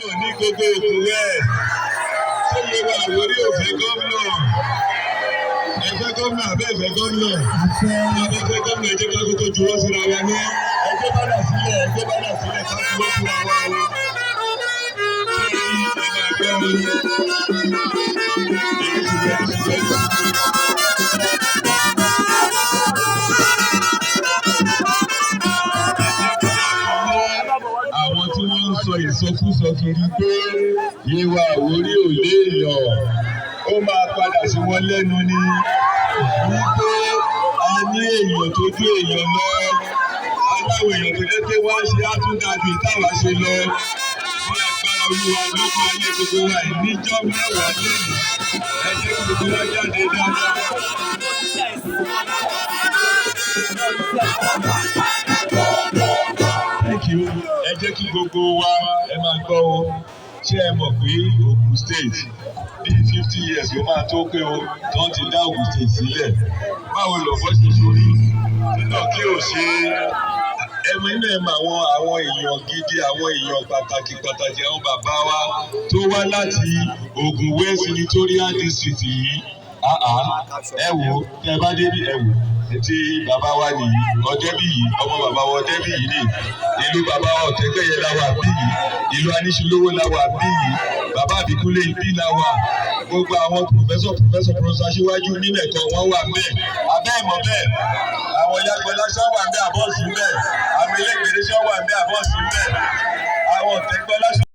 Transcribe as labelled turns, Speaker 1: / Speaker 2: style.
Speaker 1: Ní gbogbo Ògùn West, ṣé Yewa Àwórì ò fẹ́ gómìnà? Ẹ fẹ́ gómìnà àbẹ́ ẹ fẹ́ gómìnà? Ẹ fẹ́ gómìnà, ẹ jẹ́ ká kókó juwọ́ síra wa ní. Ẹ gbé banner sílẹ̀, ẹ gbé banner sílẹ̀, ká juwọ́ síra wa o. Ṣé ẹ máa gbọ́ mi? Èyí ti rẹ̀ ti rẹ̀. Àwọn tí wọ́n ń sọ ìsọkúsọ kiri pé Yewa Àwórì ò léèyàn, ó máa padà sí wọn lẹ́nu ni wípé a ní èèyàn tó ju èèyàn lọ, aláwọ̀ èèyàn tó jẹ́ pé wọ́n á ṣe àtúndàbí táwa ṣe lọ. Ní agbára Olúwa, lójú ayé gbogbo wa yìí, níjọ́ 10 lẹ́yìn, ẹ jẹ́ kí gbogbo wa jáde dáadáa. Thank you. Ẹ jẹ́ kí gbogbo wa, ẹ máa gbọ́ o. Ṣé ẹ mọ̀ pé Ogun State, bíi 50 years ló máa tó pé o tó ti dá Ogun State sílẹ̀? Báwo lọ̀bọ́ ṣe sórí nínú kí o ṣe ẹmọ inú ẹ mọ àwọn èèyàn gidi, àwọn èèyàn pàtàkì pàtàkì, àwọn bàbá wa tó wá láti Ogun West Senatorial District yìí? Ẹ wò, tẹ bá débi, ẹ wò tí bàbá wa nìyí, Ọdẹ́bíyì, ọmọ bàbá wa Ọdẹ́bíyì ní ìlú bàbá wa Ọ̀tẹ́gbẹ̀yẹ la wà bí yìí, ìlú Aníṣulówó la wà bí yìí, bàbá Àbíkúnlé ibi la wà. Gbogbo àwọn professor, professor, professor aṣíwájú nímẹ̀kọ, wọ́n wà bẹ́ẹ̀. Abẹ́ ìmọ̀ bẹ́ẹ̀, àwọn Yagbọ́lá ṣọ́ wà bẹ́ẹ̀, àbọ̀sí bẹ́ẹ̀, àwọn Elégbèrè ṣọ́ wà bẹ́ẹ̀, àbọ̀sí bẹ́ẹ̀, àwọn Ọ̀tẹ́gbọ́lá ṣọ́.